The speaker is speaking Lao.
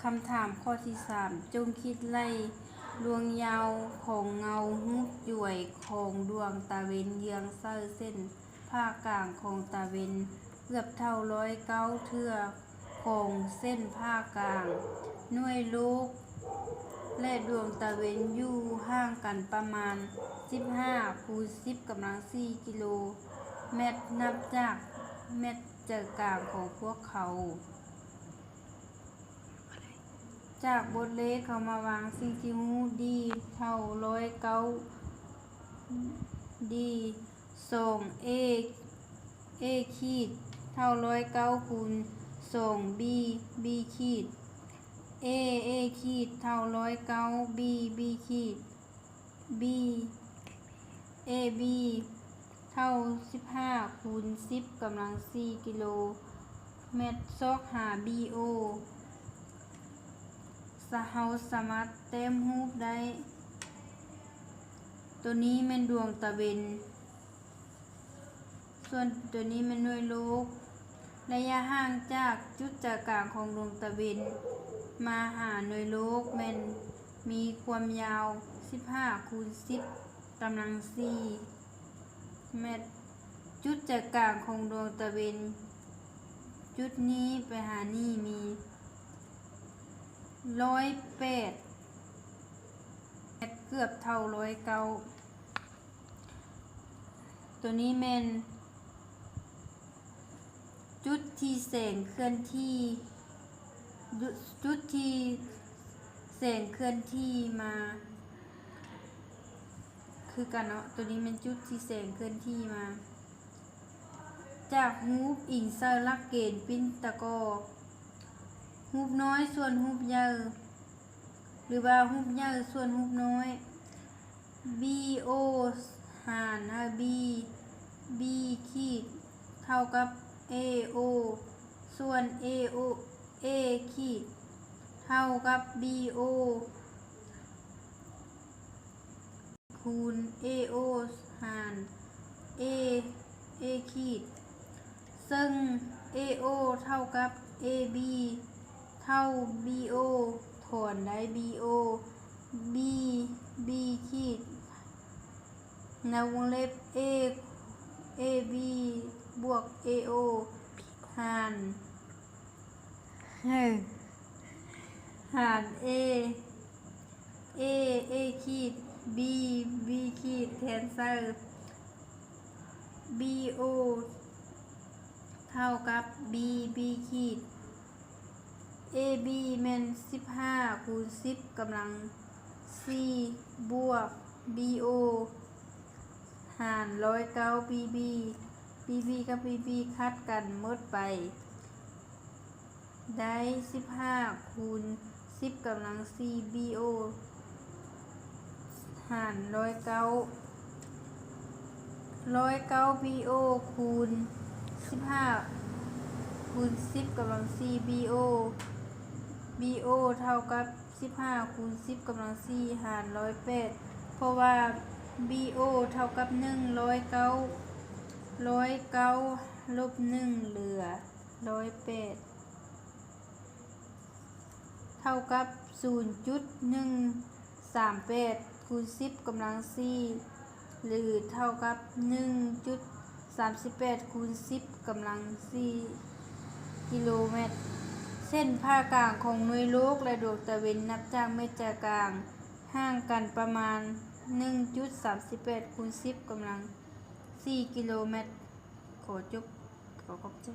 ຄຳຖາມຂໍ້ທີສາມ ຈົ່ງຄິດໄລ່ລວງຍາວຂອງເງົາຮູບຈວຍຂອງດວງຕາເວັນເຍືອງໃສ່ເສັ້ນຜ່າກາງຂອງຕາເວັນ ເກືອບເທົ່າຮ້ອຍເກົ້າເທື່ອຂອງເສັ້ນຜ່າກາງ. ໜ່ວຍໂລກ ແລະ ດວງຕາເວັນຢູ່ຫ່າງກັນປະມານສິບຫ້າຄູນສິບກຳລັງສີ່ກິໂລແມັດ ນັບຈາກແມັດໃຈກາງຂອງພວກເຂົາ. ຈາກບົດເລກເຂົ້າມາວາງສິ່ງທີ່ຮູ້ ດີເທົ່າຮ້ອຍເກົ້າ ດີ ສອງ ເອ ເອຂີດ ເທົ່າຮ້ອຍເກົ້າຄູນສອງ ບີ ບີຂີດ ເອ ເອຂີດ ເທົ່າຮ້ອຍເກົ້າ ບີ ບີຂີດ ບີ ເອບີ ເທົ່າສິບຫ້າຄູນສິບກຳລັງສີ່ກິໂລແມັດ. ຊອກຫາບີໂອ ສະ ເຮົາສາມາດແຕ້ມຮູບໄດ້. ໂຕນີ້ແມ່ນດວງຕາເວັນ ສ່ວນໂຕນີ້ແມ່ນໜ່ວຍໂລກ. ໄລຍະຫ່າງຈາກຈຸດໃຈກາງຂອງດວງຕາເວັນມາຫາໜ່ວຍໂລກແມ່ນມີຄວາມຍາວສິບຫ້າຄູນສິບກຳລັງສີ່ແມັດ. ຈຸດໃຈກາງຂອງດວງຕາເວັນ ຈຸດນີ້ໄປຫານີ້ມີຮ້ອຍແປດແມັດ ເກືອບເທົ່າຮ້ອຍເກົ້າ. ໂຕນີ້ແມ່ນຈຸດທີ່ແສງເຄື່ອນທີ່ ຈຸດທີ່ແສງເຄື່ອນທີ່ມາ ຄືກັນເນາະ. ໂຕນີ້ແມ່ນຈຸດທີ່ແສງເຄື່ອນທີ່ມາ ຈາກຮູບອີງໃສ່ຫຼັກເກນປິ່ນຕະກໍ ຮູບນ້ອຍສ່ວນຮູບໃຫຍ່ ຫຼືວ່າຮູບໃຫຍ່ສ່ວນຮູບນ້ອຍ. ບີໂອຫານໃຫ້ບີ ບີຂີດ ເທົ່າກັບເອໂອ ສ່ວນເອໂອ ເອຂີດ ເທົ່າກັບບີໂອ ຄູນເອໂອຫານເອ ເອຂີດ ເຊິ່ງເອໂອເທົ່າກັບເອບີ ເທົ່າບີໂອ ຖອນໄດ້ບີໂອ ບີ ບີຂີດ ໃນວົງເລັບ ເອ ເອບີ ບວກເອໂອ ຫານ ຫານເອ ເອ ເອຂີດ ບີ ບີຂີດ ແທນໃສ່ບີໂອ ເທົ່າກັບບີ ບີຂີດ. ເອບີແມ່ນສິບຫ້າຄູນສິບກຳລັງສີ່ ບວກບີໂອ ຫານຮ້ອຍເກົ້າບີບີ ບີບີກັບບີບີຂັດກັນໝົດໄປ ໄດ້ສິບຫ້າຄູນສິບກຳລັງສີ່ບີໂອ ຫານຮ້ອຍເກົ້າ ຮ້ອຍເກົ້າບີໂອ ຄູນສິບຫ້າຄູນສິບກຳລັງສີ່ບີໂອ ບີໂອເທົ່າກັບສິບຫ້າຄູນສິບກຳລັງສີ່ຫານຮ້ອຍແປດ ເພາະວ່າບີໂອເທົ່າກັບໜຶ່ງ ຮ້ອຍເກົ້າ ຮ້ອຍເກົ້າລົບໜຶ່ງ ເຫຼືອຮ້ອຍແປດ ເທົ່າກັບສູນຈຸດໜຶ່ງສາມແປດຄູນສິບກຳລັງສີ່ ຫຼື ເທົ່າກັບໜຶ່ງຈຸດສາມສິບແປດຄູນສິບກຳລັງສີ່ກິໂລແມັດ. ເສັ້ນຜ່າກາງຂອງໜ່ວຍໂລກ ແລະ ດວງຕາເວັນ ນັບຈາກແມັດໃຈກາງ ຫ່າງກັນປະມານໜຶ່ງຈຸດສາມສິບແປດຄູນສິບກຳລັງສີ່ກິໂລແມັດ. ຂໍຈົບ ຂໍຂອບໃຈ.